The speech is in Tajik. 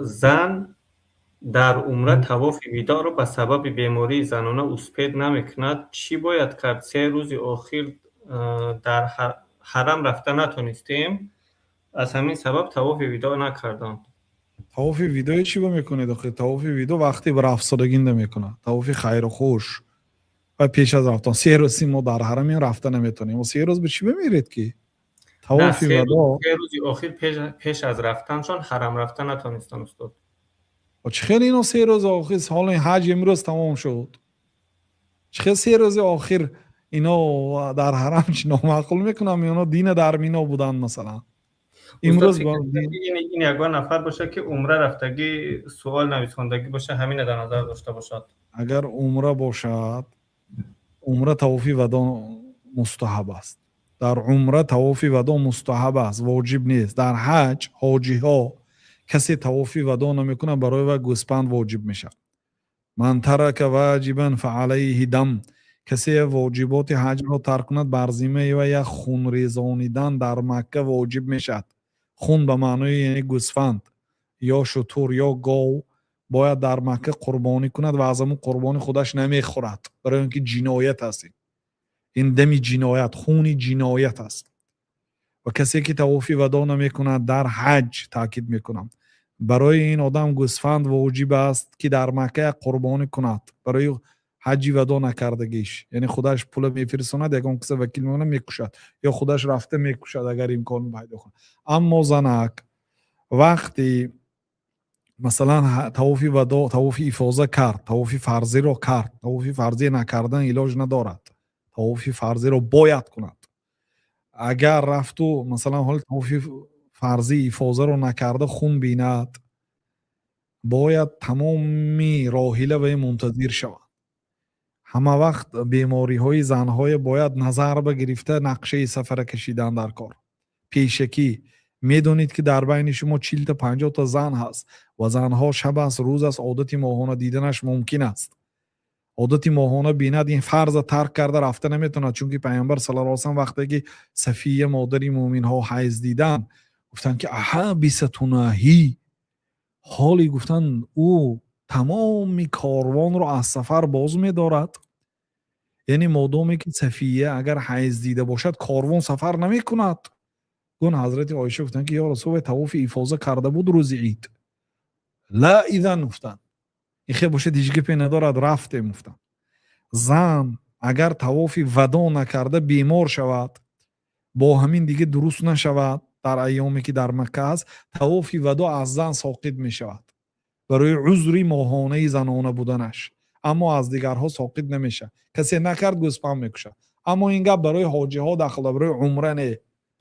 Зан дар умра тавофи видоъро ба сабаби бемории занона успеть намекунад, чӣ бояд кард? 3 рӯзи охир дар ҳарам рафта натонистем, аз ҳамин сабаб тавофи видоъ накардам. Тавофи видои чӣ ба мекунед охи? Тавофи видо вақти рафтсодагинда мекунад, тавофи хайру хуш ва пеш аз рафтан. 3 рӯзи мо дар ҳарамем, рафта наметонем. 3 рӯз ба чӣ бимиред ки тавофи вадо? 3 рӯзи охир пеш аз рафтаншон ҳарам рафта натонистанд, устод. Чӣ хел ино 3 рӯзи охир? Ҳоло ҳаҷ имрӯз тамом шуд. Чӣ хел 3 рӯзи охир ино дар ҳарам? Чи номаъқул мекунам, ино дина дар Мино буданд, масалан. Имрӯз ин ягон нафар бошад, ки умра рафтагӣ, суол нависондагӣ боша, ҳамина дар назар дошта бошад. Агар умра бошад, умра тавофи вадо мустаҳаб аст. Дар умра тавофи вадо мустаҳаб аст, воҷиб нест. Дар ҳаҷ ҳоҷиҳо касе тавофи вадо намекунад, барои вай гӯспанд воҷиб мешавад. من ترك واجبا فعليه دم. Касе воҷиботи ҳаҷро тарк кунад, бар зиммаи вай як хунрезонидан дар Макка воҷиб мешавад. Хун ба маънои яъне гӯсфанд ё шутур ё гов бояд дар Макка қурбонӣ кунад ва аз ҳамун қурбонӣ худаш намехӯрад, барои он ки ҷиноят аст. Ин дами ҷиноят, хуни ҷиноят аст. Ва касе ки тавофи вадо намекунад дар ҳаҷ, таъкид мекунам, барои ин одам гӯсфанд воҷиб аст, ки дар Макка як қурбонӣ кунад барои ҳаҷи вадо накардагиш. Яъне худаш пула мефирсонад, ягон киса вакил мекунад, мекушад ё худаш рафта мекушад, агар имкон пайдо кунад. Аммо занак вақти масалан тавофи вадо, тавофи ифоза кард, тавофи фарзиро кард, тавофи фарзӣ накардан илоҷ надорад, тавофи фарзиро бояд кунад. Агар рафту масалан ҳоли тавофи фарзии ифозаро накарда хун бинад, бояд тамоми роҳила вай мунтазир шавад. Ҳама вақт бемориҳои занҳое бояд назар ба гирифта нақшаи сафара кашидан дар кор. Пешакӣ медонед, ки дар байни шумо 40-та, 50-та зан ҳаст ва занҳо шаб аст, рӯз аст, одати моҳона диданаш мумкин аст. Одати моҳона бинад, ин фарза тарк карда рафта наметавонад, чунки Пайғамбар саллаллоҳу алайҳи васаллам вақте ки Сафия, модари мӯъминҳо, ҳайз диданд, гуфтанд ки أحابستنا هي. Ҳоли гуфтанд, ӯ тамоми корвонро аз сафар боз медорад. Яъне модоме ки Сафия агар ҳайз дида бошад, корвон сафар намекунад. Гун ҳазрати Оиша гуфтанд, ки ё Расул, вай тавофи ифоза карда буд рӯзи ид. لا إذن, гуфтанд, ин хел бошад, ҳеҷ гапе надорад, рафтем, гуфтанд. Зан агар тавофи вадо накарда бемор шавад, бо ҳамин дига дуруст нашавад, дар айёме ки дар Макка аст, тавофи вадо аз зан соқит мешавад барои узри моҳонаи занона буданаш, аммо аз дигарҳо соқит намешавад. Касе накард, гӯспанд мекушад. Аммо ин гап барои ҳоҷиҳо дахл, барои умра не.